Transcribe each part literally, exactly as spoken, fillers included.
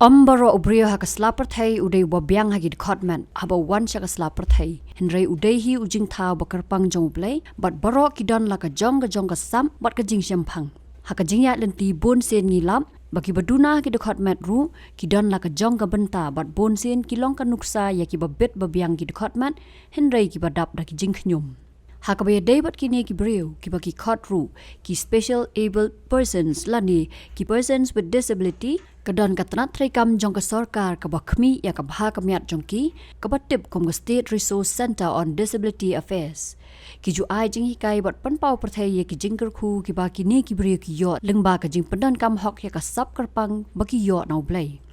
Ym baroh u briew ha ka sla pyrthei u dei uba biang ha ki dkhot met haba u wan sha ka sla pyrthei. Hynrei u dei hi u jingthaw ba kyrpang jong U Blei, bad baroh ki don la ka jong ka jong ka sap bad ka jingshemphang. Ha ka jingïaid lynti bun sien ngi lap ba kiba duna ha ki dkhot met ruh ki don la ka jong ka bynta, bad bun sien ki long ka nuksa ïa kiba bit ba biang ki dkhot met, hynrei kiba dap da ki jingkhñium. Ha kaba ïadei bad kine ki briew kiba ki khot ruh ki special abled persons lane ki persons with disability, ka don ka tnat treikam jong ka sorkar kaba khmih ïa ka bha ka miat jong ki, kaba tip kum ka State Resource Centre on Disability Affairs. Ki ju ai jinghikai bad pynpaw pyrthei ïa ki jingkyrkhu kiba kine ki briew ki ïoh lyngba ka jingpyndonkam hok ïa ka sap kyrpang ba ki ïoh na U Blei.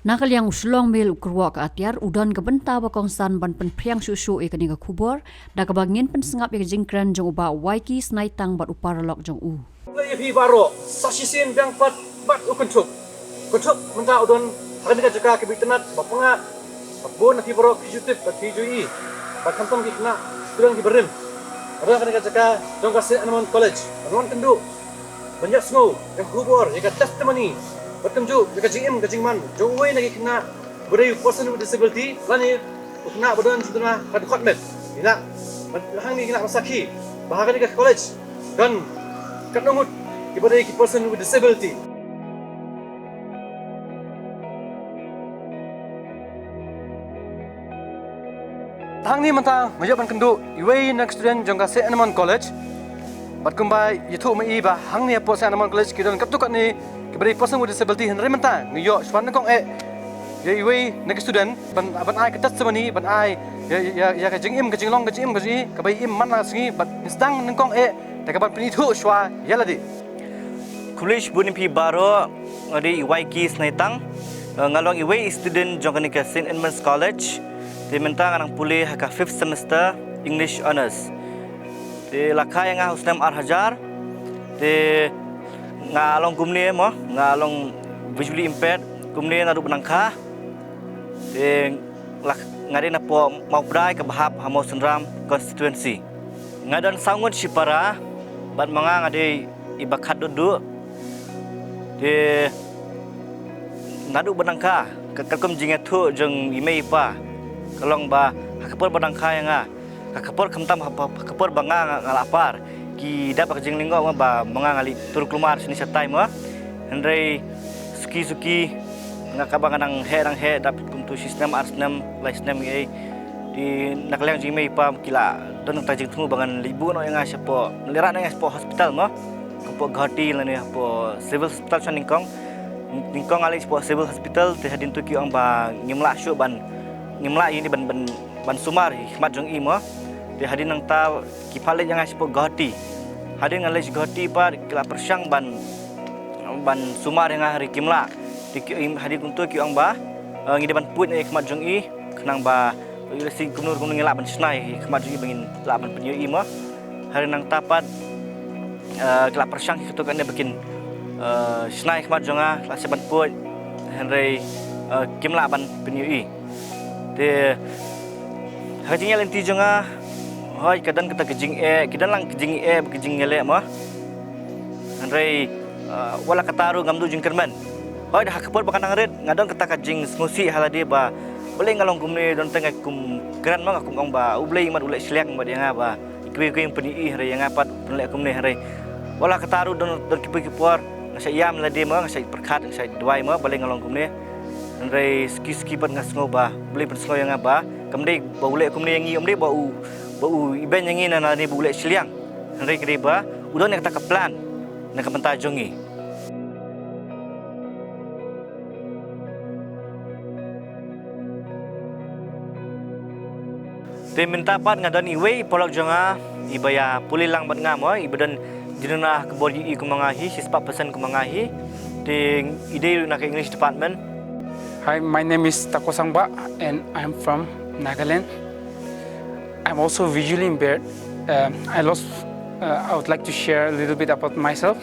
Na ka liang u Shlong Mel u kyrwoh ka atiar, u don ka bynta ba kongsan ban pynphriang shuh shuh ïa kane ka khubor da kaba ngin pynsngap ïa ka jingkren jong u Bah Waiki Snaitang bad u paralok jong u. Ïa phi baroh sa shisien biang pat bad u Kynthup. Kynthup mynta u don ha kane ka jaka kaba itynnat ba panga, bad bun na phi baroh phi ju tip bad phi ju i ba khamtam ki khynnah student kiba rim. Ka don ha kane ka jaka jong ka Saint Edmund College, ban wan kynduh ban ïohsngew ïa ka khubor, ïa ka testimony, bad kumjuh ïa ka jingim ka jingman jong uwei na ki khynnah ba dei u person with disability lane u khynnah ba don jingduna ka dkhot met. Ïa, bad hangne ngi la sakhi ba ha kane ka college don katno ngut kiba dei ki person with disability. Hangne mynta nga ïoh ban kynduh iwei na ki student jong ka Saint Edmund College. Bad kumba ïathuh ma i ba hangne hapoh Saint Edmund College ki don katto katne kiba dei person with disability, hynrei mynta nga ïoh shuwa nyngkong eh ïa iwei na ki student ban, ban ai ka testimony, ban ai ïa, ïa, ïa ka jingim ka jinglong ka jingim ka jingim kaba im man la ka sngi, bad ngin sdang nyngkong eh da kaban pynithuh shuwa ïa lade. Khublei shibun ïa phi baroh, nga dei i Waiki Snaitang, nga long iwei i student jong kane ka Saint Edmund's College. Te mynta nga nang pule ha ka fifth semester English Honours. Te la kha ïa nga ha u snem ar hajar. Te nga long kumne mo, nga long visually impaired kumne naduh ba nang kha. Te la, nga dei napoh Mawpdai kaba hap ha Mawsynram constituency. Nga don saw ngut shipara bad ma nga nga dei iba khatduh duh. Te naduh ba nang kha, ka, katkum jingïathuh jong i mei i pa, ka long ba ha ka por ba nang kha ïa nga, ha ka por khamtam ha, ha ka por ba nga, nga, nga la par, ki dap ka jinglyngngoh ba ma nga nga leit tur kulmar shane shatai mo. Hynrei suki suki nga kaba nga nang heh nang heh dap kumto shi snem ar snem lai snem ei. Te na ka liang jong i mei i pa ki la don ka jingthmu ba ngan leit buh noh ïa nga shapoh, leit rah noh ïa nga shapoh hospital mo. Hapoh Guwahati lane hapoh Civil Hospital sha nyngkong. Nyngkong nga leit shapoh Civil Hospital, te hadien tu ki ong ba ngim lah shuh ban, ngim lah ïa ini ban, ban, ban sumar ha khmat jong i mo. Te hadien nangta ki phah leit ïa nga shapoh Guwahati. Hadien nga leit sha Guwahati pat ki la pyrshang ban, ban sumar ïa nga hynrei kim lah. Te ki, hadien kumto ki ong ba, eh, ngi dei ban put ïa i ha khmat jong i khnang ba lehse kumno kumno ngi lah ban shna ïa i ha khmat jong i ba ngin lah ban pynïoh i mo. Hynrei nangta pat, eh, ki la pyrshang ki katto katne ba kin, eh, shna ïa i ha khmat jong nga, la sep ban put, hynrei, eh, kim lah ban pynïoh i. Te ha ka jingïaid lynti jong nga, hooid ka don kata ka jingeh, ki don lang ka jingeh bad ka jingïaleh mo. Hynrei, eh, wat la katta ruh ngam duh jingkyrmen. Hooid ha ka por ba nga nang rit nga don kata ka jingsngewsih ha lade ba balei nga long kumne, don tang nga kum kren mo, nga kum ong ba U Blei mat u leh shiliang bad ïa nga ba kiwei kiwei pynïohi, hynrei ïa nga pat pynleh kumne, hynrei wat la katta ruh don, don ki poi ki por nga shait ïam lade mo, nga shait pyrkhat, nga shait duwai mo balei nga long kumne. Hynrei suki suki pat nga sngew ba U Blei pynsngew ïa nga ba kam dei ba u leh kumne ïa ngi, um dei ba u, ba u ibeiñ ïa ngi na, na ne ba u leh shiliang. Hynrei ka dei ba u don ïa kata ka plan na ka bynta jong ngi. Te mynta pat nga don iwei i paralok jong nga iba ïa pule lang bad nga mo, iba don jingduna ha ka bor ïohi kum ma nga hi, shispah percent kum ma nga hi. Te i dei ruh na ka English department. Hi, my name is Takosang Bah and I'm from Nagaland. I'm also visually impaired. Um, I lost, uh, I would like to share a little bit about myself.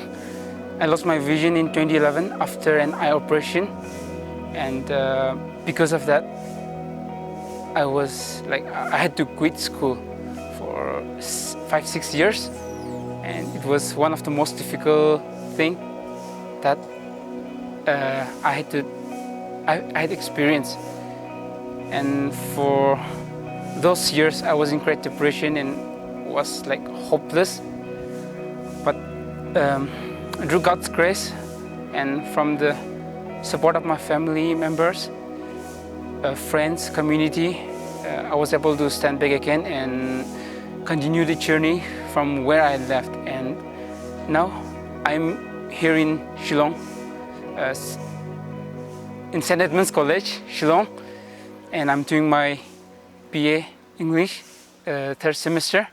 I lost my vision in twenty eleven after an eye operation, and, uh, because of that, I was, like, I had to quit school for s-, five, six years, and it was one of the most difficult thing that, uh, I had to I, I had experience. And for those years, I was in great depression and was like hopeless. But um, through God's grace and from the support of my family members, uh, friends, community, uh, I was able to stand back again and continue the journey from where I left. And now I'm here in Shillong, uh, s- in St. Edmund's College, Shillong, and I'm doing my B A English, uh, third semester.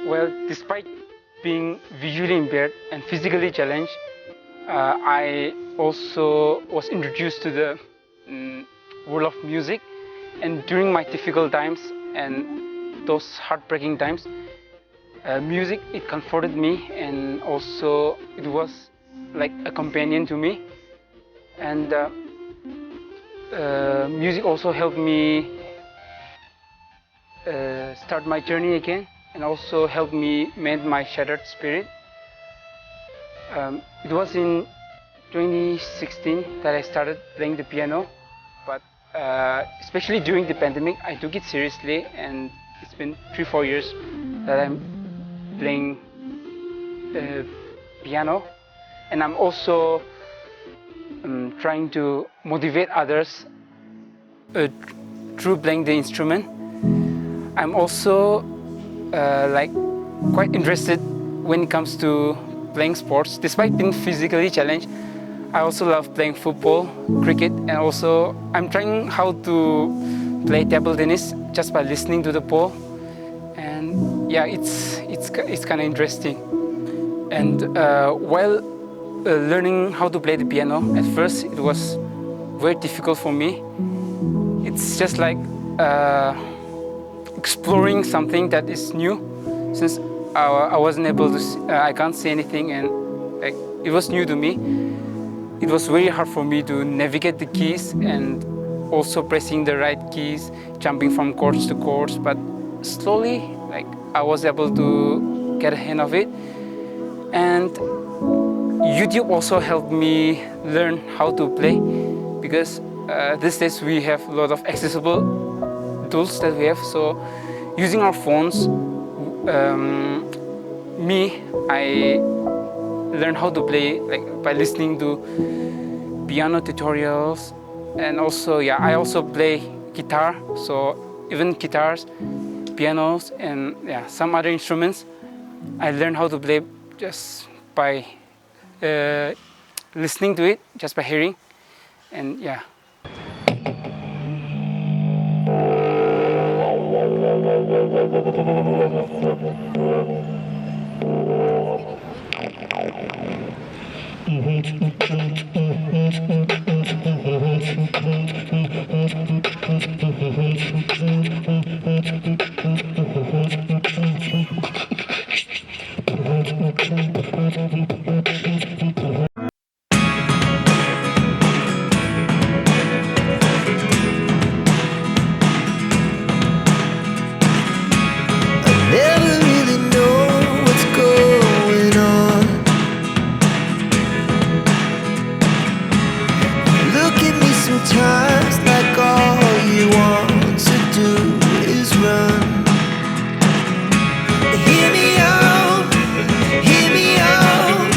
Well, despite being visually impaired and physically challenged, uh, I also was introduced to the mm, world of music. And during my difficult times and those heartbreaking times, uh, music, it comforted me, and also it was like a companion to me. And uh, uh, music also helped me uh, start my journey again and also help me mend my shattered spirit. Um, it was in twenty sixteen that I started playing the piano, but uh, especially during the pandemic, I took it seriously, and it's been three, four years that I'm playing uh, piano, and I'm also um, trying to motivate others uh, through playing the instrument. I'm also uh, like quite interested when it comes to playing sports. Despite being physically challenged, I also love playing football, cricket, and also I'm trying how to play table tennis just by listening to the ball. And yeah, it's it's it's kind of interesting. And uh, while uh, learning how to play the piano, at first it was very difficult for me. It's just like uh, exploring something that is new, since I, I wasn't able to. See, uh, I can't see anything, and like it was new to me. It was very hard for me to navigate the keys and also pressing the right keys, jumping from chords to chords. But slowly, like I was able to get a hang of it. And YouTube also helped me learn how to play, because uh, these days we have a lot of accessible tools that we have. So using our phones, um, me, I learned how to play like by listening to piano tutorials, and also, yeah, I also play guitar. So even guitars, pianos, and yeah, some other instruments, I learned how to play just by uh, listening to it, just by hearing, and yeah. I never really know what's going on. You look at me sometimes like all you want to do is run. Hear me out, hear me out.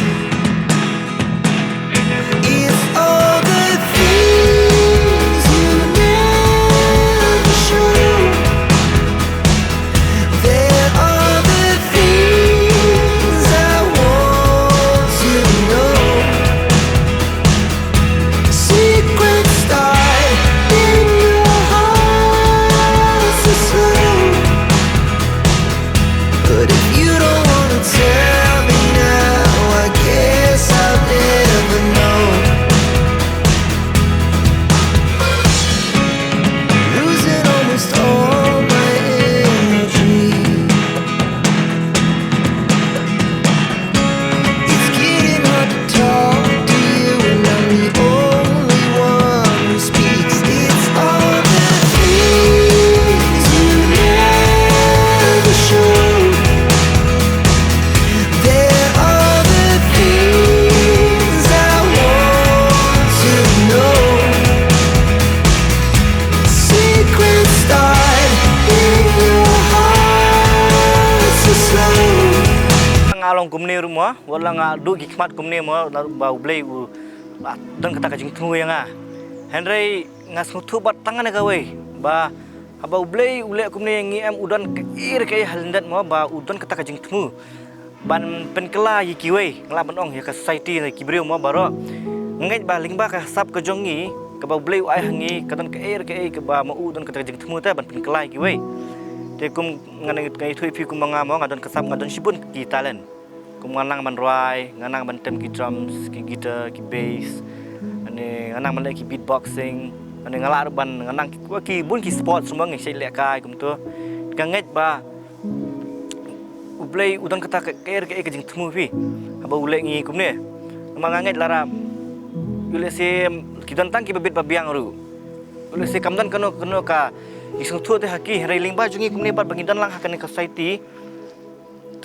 Kumne ruh mo, wat la nga duh ki khmat kumne mo, la ba U Blei u, ba don kata ka jingthmu ïa nga. Hynrei nga sngewthuh pat tang na kawei ba haba U Blei u leh kumne ïa ngi em, u don kaei re kaei ha lyndet mo ba u don kata ka jingthmu ban pynkylla ïa kiwei, nga lah ban ong ïa ka society ne ki briew mo baroh. Nga ngeit ba lyngba ka sap ka jong ngi kaba U Blei u ai ha ngi, ka don kaei re kaei kaba ma u don kata ka jingthmu te ban pynkylla ïa kiwei. Te kum nga ïathuh ïa phi, kum ma nga mo, nga don ka sap, nga don shibun ki talent. Kum nga nang ban rwai, nga nang ban tem ki drums, ki guitar, ki bass, ne nga nang ban leh ki beatboxing, ne nga lah ruh ban, nga nang ki, ki bun ki sports ruh mo, nga shait lehkai kumto. Nga ngeit ba U Blei u don kata ka, ka, ka, ka jingthmu phi haba u leh ngi kumne. Namar nga ngeit lada u leh se ki don tang kiba bit ba biang ruh, u leh se kam don kano kano ka jingsngewthuh te ha ki, hynrei lyngba jong ngi kumne pat ba ngi don lang ha kane ka society.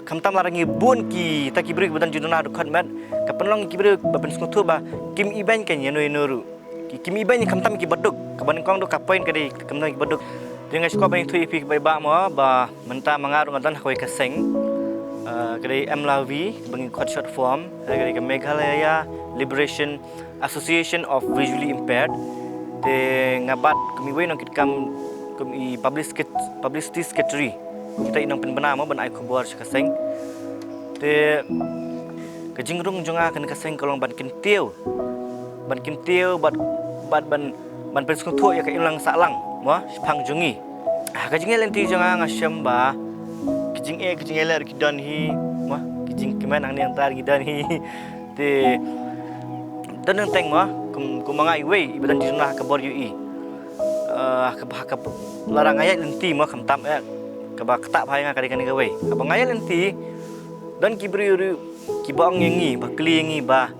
Khamtam lada ngi bun kita ki briew ba don jingduna dkhot met, ka pynlong ki briew ba pynsngewthuh ba kim ibeiñ kein ïano ïano ruh. Ki, kim ibeiñ khamtam kiba duk, kaba nyngkong duk ka point ka dei khamtam kiba duk. Te nga shu kwah ban ïathuh ïa phi kaba ïa ba mo ba mynta ma nga ruh nga don ha kawei ka seng, eh, ka dei M L A V, ba ngi khot short form, eh, ka dei ka Meghalaya Liberation Association of Visually Impaired. Te nga bat kum iwei nongkitkam, kum i publicity, publicity secretary. Kum kita i nongpynbna mo ban ai khubor sha ka seng. Te ka jingrung jong nga kane ka seng ka long ban kyntiew, ban kyntiew bad, bad ban, ban pynsngewthuh ïa ka imlang sahlang mo shaphang jong ngi. Ha ka jingïaid lynti jong nga nga shem ba ki jingeh, ki jingeh leh ruh ki don hi mo, ki jingkmen hangne hangta ruh ki don hi. Te don teng teng mo, kum, kum ma nga iwei iba don jingduna ha ka bor ïohi. Eh, ha ka, ha ka, lada nga ïaid lynti mo, khamtam eh kaba ktah bha ïa nga ka dei kane kawei. Haba nga ïaid lynti, don ki briew ruh kiba ong ïa ngi, ba kylli ïa ngi ba,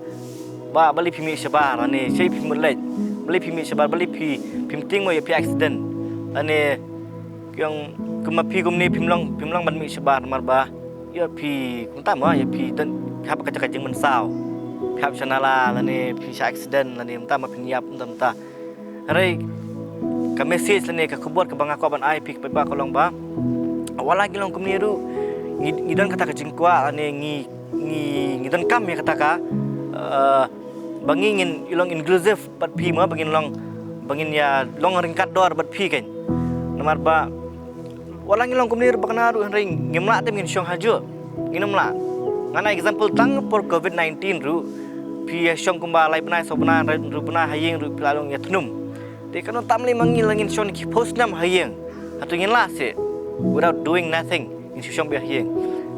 ba balei phi mih shabar, lane shaei phi mut leit, balei phi mih shabar, balei phi, phim tieng mo ïa phi accident, lane ki ong, kum ma phi kumne phim long, phim long ban mih shabar namar ba ïa phi, kumta mo, ïa phi don, phi hap ka jaka jingmynsaw, phi hap sha nala lane phi sha accident lane kumta mo phin ïap kumta, kumta. Hynrei ka message lane ka khubor kaba nga kwah ban ai phi kaba ka long ba wat la ngi long kumne ruh, ngi, ngi don kata ka jingkwah lane ngi, ngi, ngi donkam ïa kata ka, eh, ba ngi ngin ïa long inclusive bad phi mo, ba ngin long, ba ngin ïa long ryngkat dor bad phi kein. Namar ba wat la ngi long kumne ruh ba kane ruh, hynrei ngim lah te ngin shong hajuh. Ngin ym lah. Ngan ai example tang por covid nineteen ruh, phi ïa shong kumba lai bnai, saw bnai, hynrei ruh bnai ha ïing ruh phi la long ïa thnum. Te kano tam lei ma ngi la ngin shong ki phew snem ha ïing. Hato ngin lah seh without doing nothing? Ngin shu shong beit ha ïing.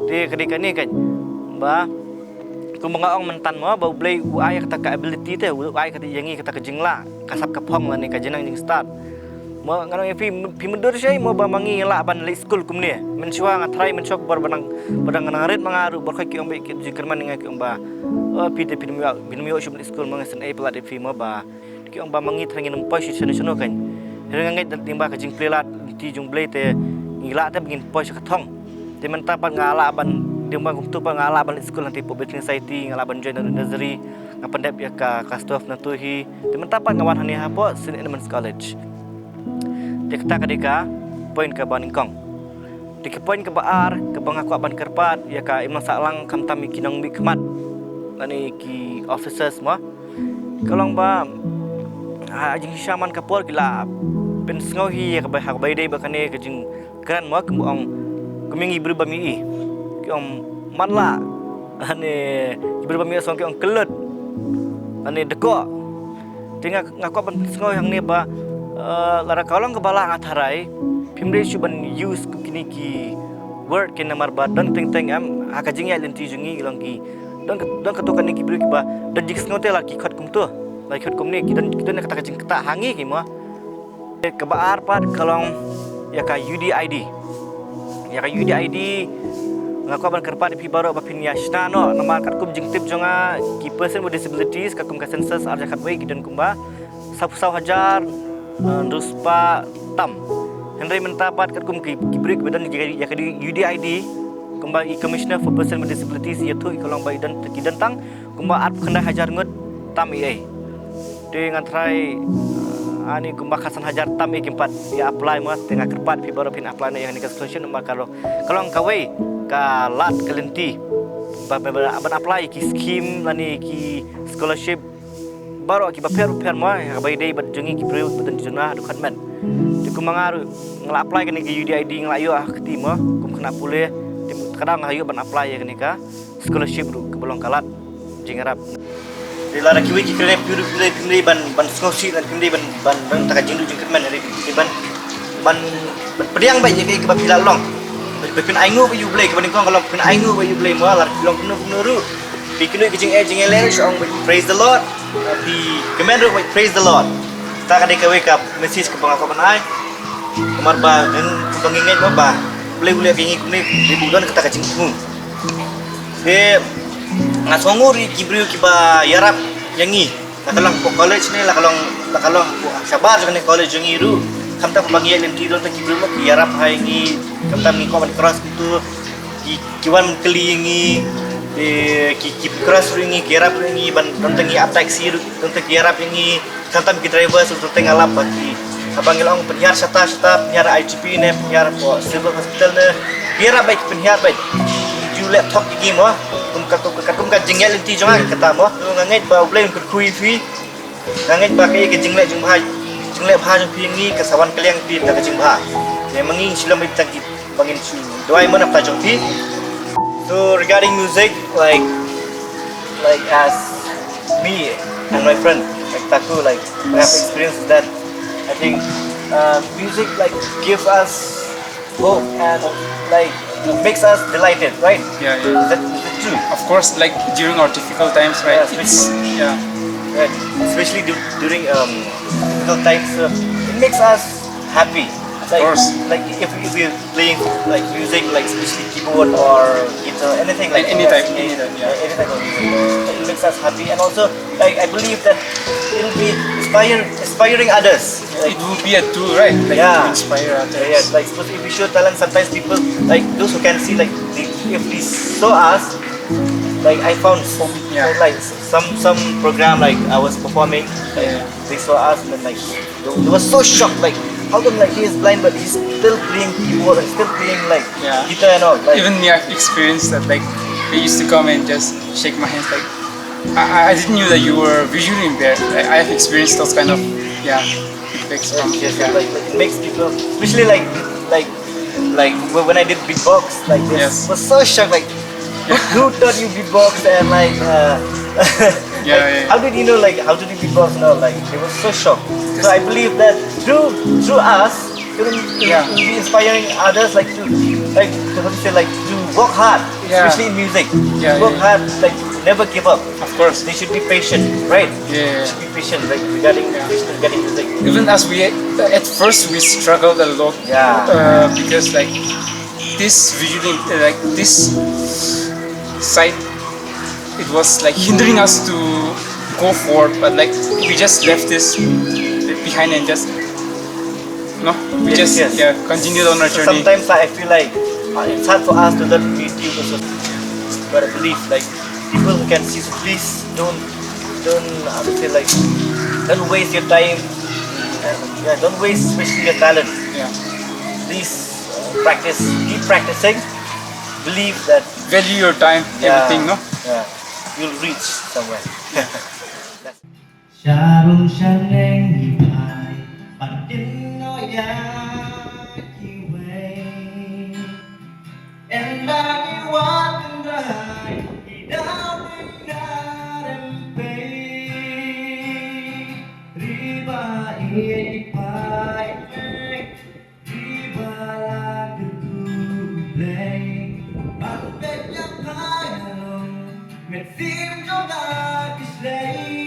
Te ka dei kane kein ba kumba nga ong mynta mo, ba U Blei u ai kata ka ability te, u ai kata ïa ngi kata ka jinglah, ka sap ka phong lane ka jingnang jingstad. Mo, nga ong ïa phi, phi mutdur shaei mo ba ma ngi lah ban leit skul kumne. Mynshuwa nga tharai, mynshuwa ka bor ba nang, ba dang nang rit ma nga ruh, bor khoit ki ong beit, ki jingkyrmen ïa nga ki ong ba, o phi te phin ym ïoh, phin ym ïoh shuh ban leit skul, ma nga sngewthuh palat ïa phi mo ba ki ong ba ma ngi tharai ngin ym poi shuh shano shano kein. Hynrei nga ngeit da lyngba ka jingplie lad lynti jong U Blei te ngi lah te ba ngin poi sha ka thong. Te mynta pat nga lah ban, lyngba kumto pat nga lah ban leit skul hangtei hapoh Bethlehem Society, nga lah ban join nursery, nga pyndep ïa ka class twelve nangto hi. Te mynta pat nga wan hangne hapoh Saint Edmund's College. Te kata ka dei ka point kaba nyngkong. Te ka point kaba ar kaba nga kwah ban kyrpad ïa ka imlang sahlang, khamtam ïa ki nongmihkhmat lane ki officers mo, ka long ba ha jingshisha man ka por ki la pynsngew hi ïa kaba, ha kaba ïadei bad kane ka jingkren mo, kumba ong, kum ïa ngi briew ba mih, ki ong matlah, lane ki briew ba mih song ki ong kyllut, lane dkoh. Te nga, nga kwah ban pynsngew hangne ba, eh, lada ka long kaba lah nga tharai phim dei shuh ban use kum kine ki word kein namar ba don teng teng em ha ka jingïaid lynti jong ngi ki long ki, don ka, don kato kane ki briew kiba don jingsngew te lada ki khot kumto, lada ki khot kumne ki don, ki don kata ka jingktah ha ngi ki mo. Kaba ar pat ka long ïa ka U D I D. Ïa ka U D I D nga kwah ban kyrpad ïa phi baroh ba phin ïa shna noh, namar katkum jingtip jong nga ki person with disabilities katkum ka census ar hajar khatwei ki don kumba saw, saw hajar, eh, hynriew spah tam. Hynrei mynta pat katkum ki, ki briew kiba don ïa ka, ïa ka U D I D, kumba i Commissioner for Person with Disabilities i ïathuh, i ka long ba i don, ki don tang kumba arphew khyndai hajar ngut tam ei ei. Te nga tharai, eh, ani kumba khatsan hajar tam ei kim pat ïa apply mo, te nga kyrpad phi baroh phin apply noh ïa kane ka scholarship namar ka long, ka long kawei ka lad ka lynti. Ba, ba, ba, ban apply ki scheme lane ki scholarship baroh kiba pher pher mo, ha kaba ïadei bad jong ngi ki briew kiba don ki jingduna ha dkhot met. Te kum ma nga ruh nga la apply kane ka U D I D, nga la ïoh ha ka kti mo kum khynnah pule. Te ka dang nga ïoh ban apply ïa kane ka scholarship ruh kaba long ka lad jingïarap. Te lada kiwei ki kren, phi ruh phi lei, phi lei ban, ban sngewsih lane phi lei ban, ban, ban ta ka jingduh jingkyrmen, lei ban, ban, ban pdiang beit ïa kaei kaba phi la long. Ba phin ainguh beit ïa U Blei, kaba nyngkong ka long phin ainguh beit ïa U Blei mo, lada phi long kumno kumno ruh, phi kynduh ka jingeh jingeh lei ruh, shu ong beit praise the Lord. Phi kmen ruh beit praise the Lord. Ta ka dei kawei ka message kaba nga kwah ban ai. Namar ba ngan, kaba ngi ngeit mo ba U Blei u leh ïa ngi kumne, U Blei u don kata ka jingthmu. Te nga sngewnguh ïa ki briew kiba ïarap ïa ngi. La ka long hapoh college ne, la ka long, la ka long hapoh shabar jong kane college jong ngi ruh. Khamtam ba ngi ïaid lynti, don tang ki briew mo ki ïarap ha ïa ngi. Khamtam ngi kwah ban cross kumto, ki, ki wan kylli ïa ngi. Eh, ki, ki cross ruh ïa ngi, ki ïarap ruh ïa ngi ban, don tang ngi ap taxi ruh, don tang ki ïarap ïa ngi. Khamtam ki driver ruh, don tang nga lap ba ki, haba ngi la ong pynhiar shata shata, pynhiar I T P ne, pynhiar hapoh Civil Hospital ne, ki ïarap beit, pynhiar beit. Ju leh thok ïa ngi mo. Kum ka, kum ka, kum ka jingïaid lynti jong nga kata mo. Nga ngeit ba U Blei un kyrkhu ïa phi. Nga ngeit ba kaei ka jingleh jingbha, jingleh bha jong phi ïa ngi ka sa wan kylliang ïa phi da ka jingbha. Te ma ngi ngin shu lem beit tang ki, ba ngin shu duwai mo na bynta jong phi. So regarding music, like, like as me and my friend, like Taku, like, we have experience with that. I think, uh, music, like, give us hope and, like, makes us delighted, right? Yeah, yeah. Is that, is that true? Of course, like, during our difficult times, right? Yeah, it's, especially, yeah, right. Especially du- during, um, difficult times, uh, it makes us happy. Of course. Like, if, if we're playing, like, music, like, especially keyboard or guitar, anything, like, any type, any type, yeah, any type of music, it makes us happy, and also, like, I believe that it'll be inspire, inspiring others. Like, it will be a tool, right? Like, yeah, to inspire others. Yeah, yeah, like, suppose if we show talent, sometimes people, like, those who can see, like, they, if they saw us, like, I found some, yeah, like, some, some program, like, I was performing, like, yeah, they saw us and then, like, they, they were so shocked, like, how come, like, he is blind but he's still playing keyboard and still playing, like, yeah, guitar and all, like, even me, I've experienced that. Like, they used to come and just shake my hands, like, I, I didn't knew that you were visually impaired. I, I've experienced those kind of, yeah, feedbacks from, yes, yes, yeah, like, like, it makes people, especially, like, like, like, when when I did beatbox, like, they, yes, was so shocked, like, who, who taught you beatbox and, like, uh, yeah, like, yeah, how did you know, like, how to do beatbox and all? Like, they were so shocked. So I believe that through, through us, even, yeah, be inspiring others, like, to, like, to, how to say, like, to work hard, yeah, especially in music. Yeah, work, yeah, hard, like, never give up. Of course. They should be patient, right? Yeah, yeah, yeah. Should be patient, like, regarding, yeah, especially regarding music. Even as we, at first we struggled a lot. Yeah. Uh, because, like, this visually, uh, like, this side, it was, like, hindering us to go forward, but, like, we just left this behind and just, no, we, yes, just, yes, yeah, continued on our journey. Sometimes I feel like, uh, it's hard for us to learn creative also, but I believe, like, people who can see, so please don't, don't, I would say, like, don't waste your time. And, yeah, don't waste, especially your talent. Yeah. Please, uh, practice, keep practicing. Believe that, value your time, yeah, everything, no? Yeah. You'll reach somewhere. Sharum shaneng i pai, ban kin no ya ki wei. Ynda ngi wad kynrai, i dau ding na rem pei. Ri ba i pai, ri ba la kyrkhu Blei, ban peit ïa pha ïa long, mynsiem jong nga ki shlei.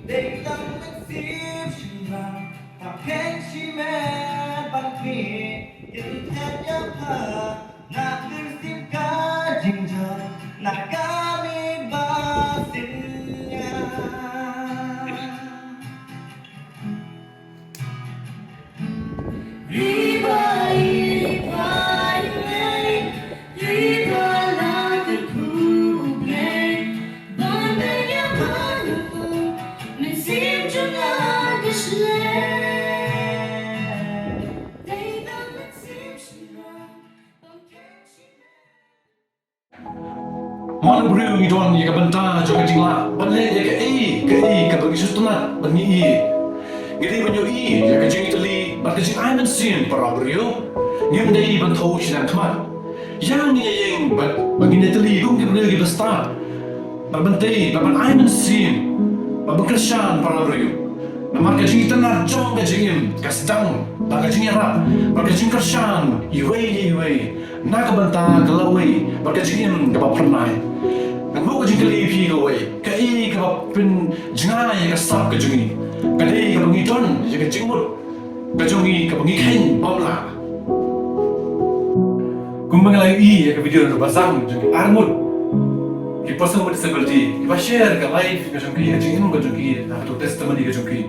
Dei tang mynsiem shynrang, tang kheiñ shimet ban khmih, kin thep ïa pha, na ka mynsiem ka jingjia, na ka mih ba sien ïa. Ngi don ïa ka bynta jong ka jinglah ban leh ïa kaei kaei kaba ngi sngewtynnat ban ngi ïohi. Ngi dei ban ïohi ïa ka jingïatylli bad ka jingai mynsiem para briew. Ngim dei ban thew shnong khmat. Ïa ngi ïeng bad ba ngin ïatylli kum ki briew kiba stad, bad ban tei, bad ban ai mynsiem, bad ban kyrshan para briew. Namar ka jingïatynnat jong ka jingim ka sdang da ka jingïarap bad ka jingkyrshan iwei ïa iwei na ka bynta ka lawei bad ka jingim kaba phyrnai. Ngan buh ka jingkylli ïa phi kawei, kaei kaba pynjngai ïa ka sap ka jong ngi? Ka dei kaba ngi don ïa ka jingmut ka jong ngi kaba ngi kheiñ bym lah. Kumba nga la ïohi ïa ka video na ba zang jong ki arngut ki person with disability kiba share ka life ka jong ki, ka jingim ka jong ki, na ka testimony ka jong ki,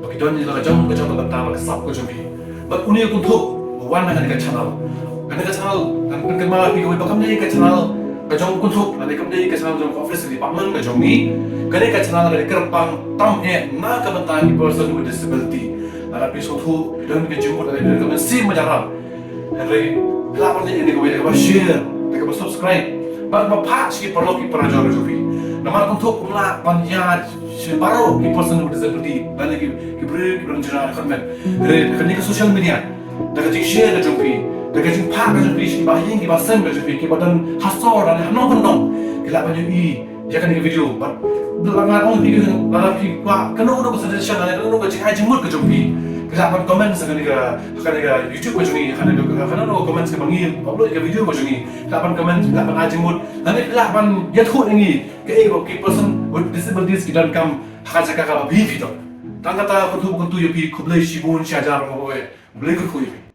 ba ki don ïa la ka jong ka jong ka bynta bad ka sap ka jong ki. Bad une u Kynthup u wan na kane ka channel. Kane ka channel ngan pynkynmaw ïa phi kawei ba kam dei ka channel ka jong u Kynthup, lane kam dei ka channel jong ka office department ka jong ngi. Kane ka channel ka dei kyrpang tam eh na ka bynta ki person with disability. Lada phi sngewthuh, phi don ka jingmut, lada phi don ka mynsiem ba ïarap, hynrei lah ban leh ïa kane kawei, kaba share, kaba subscribe, bad kaba phah sha ki paralok ki parajor jong phi. Namar u Kynthup um lah ban ïaid sha baroh ki person with disability, lane ki, ki briew kiba don jingïarap kyrmen. Hynrei kane ka social media, da ka jingshare ka jong phi, da ka jingphah ka jong phi sha kiba ha ïing kiba sem ka jong phi, kiba don ha sor lane ha nongkyndong, ki lah ban ïohi ïa kane ka video. Bad lada nga ong phi, lada phi kwah kano kano ka suggestion lane kano kano ka jingai jingmut ka jong phi, phi lah ban comment ha kane ka, ha kane ka YouTube ka jong ngi, ha kane ka, ha kano kano ka comment kaba ngi upload ïa ka video ka jong ngi. Phi lah ban comment, phi lah ban ai jingmut, lane phi lah ban ïathuh ïa ngi kaei ba ki person with disabilities ki donkam ha ka jaka kaba phi, phi don. Tang kata, Kynthup, Kynthup, ïa phi khublei shibun shi hajar nguh ïa phi. Khublei kyrkhu ïa phi.